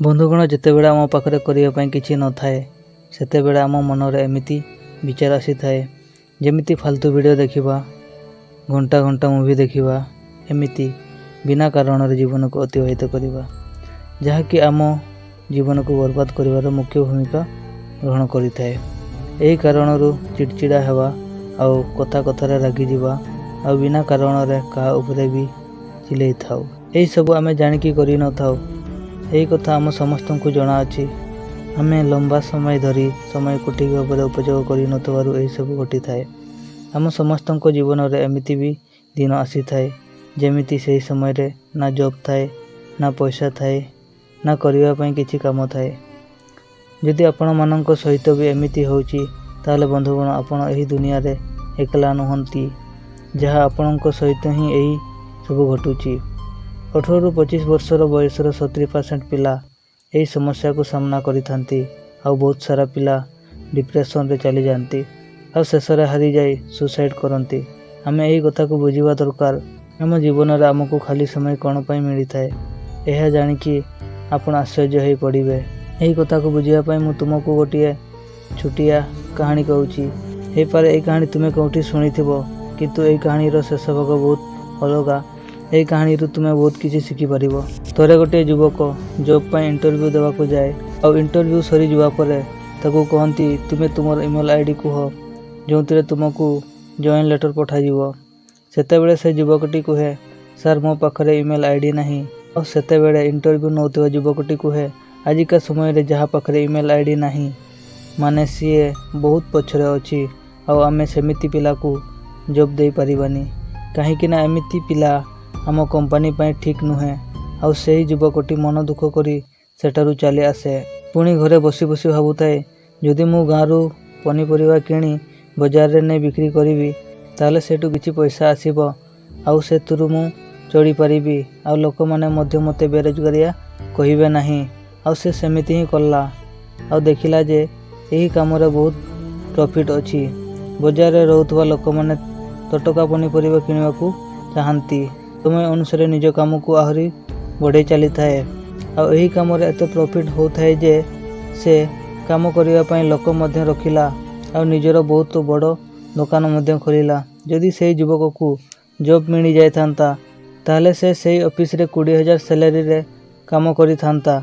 ବନ୍ଧୁଗଣ, ଯେତେବେଳେ ଆମ ପାଖରେ କରିବା ପାଇଁ କିଛି ନଥାଏ, ସେତେବେଳେ ଆମ ମନରେ ଏମିତି ବିଚାର ଆସିଥାଏ, ଯେମିତି ଫାଲତୁ ଭିଡ଼ିଓ ଦେଖିବା, ଘଣ୍ଟା ଘଣ୍ଟା ମୁଭି ଦେଖିବା, ଏମିତି ବିନା କାରଣରେ ଜୀବନକୁ ଅତିବାହିତ କରିବା, ଯାହାକି ଆମ ଜୀବନକୁ ବର୍ବାଦ କରିବାର ମୁଖ୍ୟ ଭୂମିକା ଗ୍ରହଣ କରିଥାଏ। ଏହି କାରଣରୁ ଚିଡ଼ଚିଡ଼ା ହେବା ଆଉ କଥା କଥାରେ ରାଗିଯିବା ଆଉ ବିନା କାରଣରେ କାହା ଉପରେ ବି ଚିଲେଇଥାଉ। ଏହିସବୁ ଆମେ ଜାଣିକି କରିନଥାଉ। ଏହି କଥା ଆମ ସମସ୍ତଙ୍କୁ ଜଣାଅଛି। ଆମେ ଲମ୍ବା ସମୟ ଧରି ସମୟକୁ ଠିକ୍ ଭାବରେ ଉପଯୋଗ କରିନଥିବାରୁ ଏହିସବୁ ଘଟିଥାଏ। ଆମ ସମସ୍ତଙ୍କ ଜୀବନରେ ଏମିତି ବି ଦିନ ଆସିଥାଏ, ଯେମିତି ସେହି ସମୟରେ ନା ଜବ୍ ଥାଏ, ନା ପଇସା ଥାଏ, ନା କରିବା ପାଇଁ କିଛି କାମ ଥାଏ। ଯଦି ଆପଣମାନଙ୍କ ସହିତ ବି ଏମିତି ହେଉଛି, ତାହେଲେ ବନ୍ଧୁଗଣ, ଆପଣ ଏହି ଦୁନିଆରେ ଏକଲା ନୁହନ୍ତି, ଯାହା ଆପଣଙ୍କ ସହିତ ହିଁ ଏହି ସବୁ ଘଟୁଛି। 18ରୁ 25 ବର୍ଷର ବୟସର 70% ପିଲା ଏହି ସମସ୍ୟାକୁ ସାମ୍ନା କରିଥାନ୍ତି ଆଉ ବହୁତ ସାରା ପିଲା ଡିପ୍ରେସନରେ ଚାଲିଯାଆନ୍ତି ଆଉ ଶେଷରେ ହାରିଯାଇ ସୁସାଇଡ଼୍ କରନ୍ତି। ଆମେ ଏହି କଥାକୁ ବୁଝିବା ଦରକାର, ଆମ ଜୀବନରେ ଆମକୁ ଖାଲି ସମୟ କ'ଣ ପାଇଁ ମିଳିଥାଏ। ଏହା ଜାଣିକି ଆପଣ ଆଶ୍ଚର୍ଯ୍ୟ ହୋଇ ପଡ଼ିବେ। ଏହି କଥାକୁ ବୁଝିବା ପାଇଁ ମୁଁ ତୁମକୁ ଗୋଟିଏ ଛୋଟିଆ କାହାଣୀ କହୁଛି। ହେଇପାରେ ଏହି କାହାଣୀ ତୁମେ କେଉଁଠି ଶୁଣିଥିବ, କିନ୍ତୁ ଏହି କାହାଣୀର ଶେଷ ଭାଗ ବହୁତ ଅଲଗା। ଏହି କାହାଣୀରୁ ତୁମେ ବହୁତ କିଛି ଶିଖିପାରିବ। ଥରେ ଗୋଟିଏ ଯୁବକ ଜବ୍ ପାଇଁ ଇଣ୍ଟରଭ୍ୟୁ ଦେବାକୁ ଯାଏ ଆଉ ଇଣ୍ଟରଭ୍ୟୁ ସରିଯିବା ପରେ ତାକୁ କହନ୍ତି, "ତୁମେ ତୁମର ଇମେଲ୍ ଆଇଡ଼ି କୁହ, ଯେଉଁଥିରେ ତୁମକୁ ଜଏନ୍ ଲେଟର୍ ପଠାଯିବ।" ସେତେବେଳେ ସେ ଯୁବକଟି କୁହେ, "ସାର୍, ମୋ ପାଖରେ ଇମେଲ୍ ଆଇଡ଼ି ନାହିଁ।" ଆଉ ସେତେବେଳେ ଇଣ୍ଟରଭ୍ୟୁ ନେଉଥିବା ଯୁବକଟି କୁହେ, "ଆଜିକା ସମୟରେ ଯାହା ପାଖରେ ଇମେଲ୍ ଆଇଡ଼ି ନାହିଁ, ମାନେ ସିଏ ବହୁତ ପଛରେ ଅଛି ଆଉ ଆମେ ସେମିତି ପିଲାକୁ ଜବ୍ ଦେଇପାରିବାନି, କାହିଁକିନା ଏମିତି ପିଲା ଆମ କମ୍ପାନୀ ପାଇଁ ଠିକ୍ ନୁହେଁ।" ଆଉ ସେହି ଯୁବକଟି ମନ ଦୁଃଖ କରି ସେଠାରୁ ଚାଲି ଆସେ। ପୁଣି ଘରେ ବସି ବସି ଭାବୁଥାଏ, ଯଦି ମୁଁ ଗାଁରୁ ପନିପରିବା କିଣି ବଜାରରେ ନେଇ ବିକ୍ରି କରିବି, ତାହେଲେ ସେଇଠୁ କିଛି ପଇସା ଆସିବ ଆଉ ସେଥିରୁ ମୁଁ ଚଳିପାରିବି ଆଉ ଲୋକମାନେ ମଧ୍ୟ ମୋତେ ବେରୋଜଗାରିଆ କହିବେ ନାହିଁ। ଆଉ ସେ ସେମିତି ହିଁ କଲା ଆଉ ଦେଖିଲା ଯେ ଏହି କାମରେ ବହୁତ ପ୍ରଫିଟ୍ ଅଛି। ବଜାରରେ ରହୁଥିବା ଲୋକମାନେ ତଟକା ପନିପରିବା କିଣିବାକୁ ଚାହାନ୍ତି। ସମୟ ଅନୁସାରେ ନିଜ କାମକୁ ଆହୁରି ବଢ଼େଇ ଚାଲିଥାଏ ଆଉ ଏହି କାମରେ ଏତେ ପ୍ରଫିଟ୍ ହେଉଥାଏ ଯେ ସେ କାମ କରିବା ପାଇଁ ଲୋକ ମଧ୍ୟ ରଖିଲା ଆଉ ନିଜର ବହୁତ ବଡ଼ ଦୋକାନ ମଧ୍ୟ ଖୋଲିଲା। ଯଦି ସେହି ଯୁବକକୁ ଜବ୍ ମିଳିଯାଇଥାନ୍ତା, ତାହେଲେ ସେ ସେହି ଅଫିସରେ 20,000 ସାଲାରୀରେ କାମ କରିଥାନ୍ତା,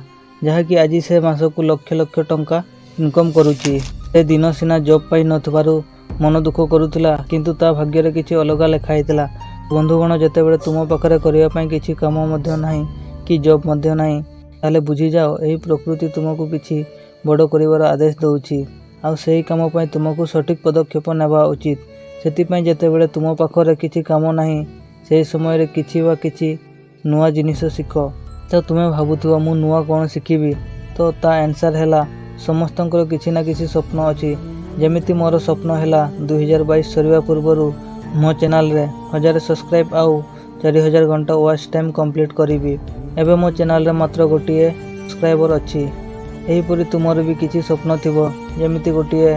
ଯାହାକି ଆଜି ସେ ମାସକୁ ଲକ୍ଷ ଲକ୍ଷ ଟଙ୍କା ଇନକମ୍ କରୁଛି। ସେ ଦିନ ସିନା ଜବ୍ ପାଇନଥିବାରୁ ମନ ଦୁଃଖ କରୁଥିଲା, କିନ୍ତୁ ତା ଭାଗ୍ୟରେ କିଛି ଅଲଗା ଲେଖା ହେଇଥିଲା। ବନ୍ଧୁଗଣ, ଯେତେବେଳେ ତୁମ ପାଖରେ କରିବା ପାଇଁ କିଛି କାମ ମଧ୍ୟ ନାହିଁ କି ଜବ୍ ମଧ୍ୟ ନାହିଁ, ତାହେଲେ ବୁଝିଯାଅ ଏହି ପ୍ରକୃତି ତୁମକୁ କିଛି ବଡ଼ କରିବାର ଆଦେଶ ଦେଉଛି ଆଉ ସେହି କାମ ପାଇଁ ତୁମକୁ ସଠିକ୍ ପଦକ୍ଷେପ ନେବା ଉଚିତ। ସେଥିପାଇଁ ଯେତେବେଳେ ତୁମ ପାଖରେ କିଛି କାମ ନାହିଁ, ସେହି ସମୟରେ କିଛି ବା କିଛି ନୂଆ ଜିନିଷ ଶିଖ। ତ ତୁମେ ଭାବୁଥିବ, ମୁଁ ନୂଆ କ'ଣ ଶିଖିବି? ତ ତା ଆନ୍ସର୍ ହେଲା, ସମସ୍ତଙ୍କର କିଛି ନା କିଛି ସ୍ୱପ୍ନ ଅଛି। ଯେମିତି ମୋର ସ୍ୱପ୍ନ ହେଲା 2022 ସରିବା ପୂର୍ବରୁ ମୋ ଚ୍ୟାନେଲରେ 1000 ସବସ୍କ୍ରାଇବ୍ ଆଉ 4000 ଘଣ୍ଟା ୱାଚ୍ ଟାଇମ୍ କମ୍ପ୍ଲିଟ୍ କରିବି। ଏବେ ମୋ ଚ୍ୟାନେଲରେ ମାତ୍ର ଗୋଟିଏ ସବସ୍କ୍ରାଇବର୍ ଅଛି। ଏହିପରି ତୁମର ବି କିଛି ସ୍ୱପ୍ନ ଥିବ, ଯେମିତି ଗୋଟିଏ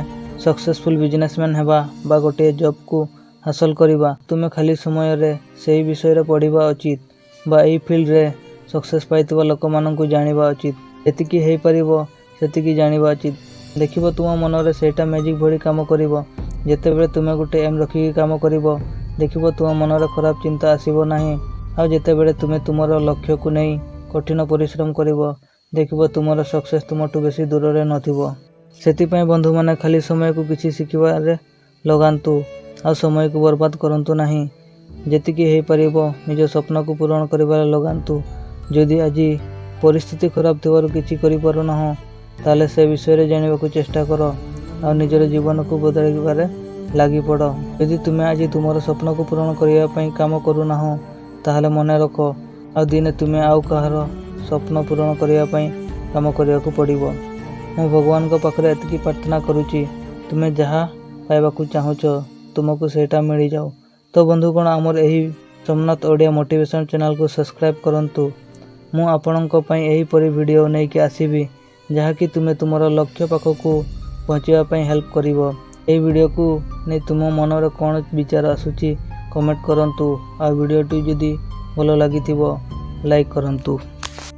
ସକ୍ସେସଫୁଲ୍ ବିଜନେସମ୍ୟାନ୍ ହେବା ବା ଗୋଟିଏ ଜବ୍କୁ ହାସଲ କରିବା। ତୁମେ ଖାଲି ସମୟରେ ସେହି ବିଷୟରେ ପଢ଼ିବା ଉଚିତ ବା ଏହି ଫିଲ୍ଡରେ ସକ୍ସେସ୍ ପାଇଥିବା ଲୋକମାନଙ୍କୁ ଜାଣିବା ଉଚିତ। ଯେତିକି ହେଇପାରିବ, ସେତିକି ଜାଣିବା ଉଚିତ। ଦେଖିବ, ତୁମ ମନରେ ସେଇଟା ମ୍ୟାଜିକ୍ ଭଳି କାମ କରିବ। ଯେତେବେଳେ ତୁମେ ଗୋଟେ ଏମ୍ ରଖିକି କାମ କରିବ, ଦେଖିବ ତୁମ ମନରେ ଖରାପ ଚିନ୍ତା ଆସିବ ନାହିଁ। ଆଉ ଯେତେବେଳେ ତୁମେ ତୁମର ଲକ୍ଷ୍ୟକୁ ନେଇ କଠିନ ପରିଶ୍ରମ କରିବ, ଦେଖିବ ତୁମର ସକ୍ସେସ୍ ତୁମଠୁ ବେଶୀ ଦୂରରେ ନଥିବ। ସେଥିପାଇଁ ବନ୍ଧୁମାନେ, ଖାଲି ସମୟକୁ କିଛି ଶିଖିବାରେ ଲଗାନ୍ତୁ ଆଉ ସମୟକୁ ବର୍ବାଦ କରନ୍ତୁ ନାହିଁ। ଯେତିକି ହେଇପାରିବ, ନିଜ ସ୍ୱପ୍ନକୁ ପୂରଣ କରିବାରେ ଲଗାନ୍ତୁ। ଯଦି ଆଜି ପରିସ୍ଥିତି ଖରାପ ଥିବାରୁ କିଛି କରିପାରୁନାହଁ, ତାହେଲେ ସେ ବିଷୟରେ ଜାଣିବାକୁ ଚେଷ୍ଟା କର ଆଉ ନିଜର ଜୀବନକୁ ବଦଳାଇବାରେ ଲାଗିପଡ଼। ଯଦି ତୁମେ ଆଜି ତୁମର ସ୍ୱପ୍ନକୁ ପୂରଣ କରିବା ପାଇଁ କାମ କରୁନାହଁ, ତାହେଲେ ମନେ ରଖ, ଆଉ ଦିନେ ତୁମେ ଆଉ କାହାର ସ୍ୱପ୍ନ ପୂରଣ କରିବା ପାଇଁ କାମ କରିବାକୁ ପଡ଼ିବ। ମୁଁ ଭଗବାନଙ୍କ ପାଖରେ ଏତିକି ପ୍ରାର୍ଥନା କରୁଛି, ତୁମେ ଯାହା ପାଇବାକୁ ଚାହୁଁଛ, ତୁମକୁ ସେଇଟା ମିଳିଯାଉ। ତ ବନ୍ଧୁଗଣ, ଆମର ଏହି ସୋମନାଥ ଓଡ଼ିଆ ମୋଟିଭେସନ୍ ଚ୍ୟାନେଲକୁ ସବସ୍କ୍ରାଇବ୍ କରନ୍ତୁ। ମୁଁ ଆପଣଙ୍କ ପାଇଁ ଏହିପରି ଭିଡ଼ିଓ ନେଇକି ଆସିବି, ଯାହାକି ତୁମେ ତୁମର ଲକ୍ଷ୍ୟ ପାଖକୁ ପହଞ୍ଚିବା ପାଇଁ ହେଲ୍ପ କରିବ। ଏହି ଭିଡ଼ିଓକୁ ନେଇ ତୁମ ମନରେ କ'ଣ ବିଚାର ଆସୁଛି, କମେଣ୍ଟ କରନ୍ତୁ ଆଉ ଭିଡ଼ିଓଟି ଯଦି ଭଲ ଲାଗିଥିବ, ଲାଇକ୍ କରନ୍ତୁ।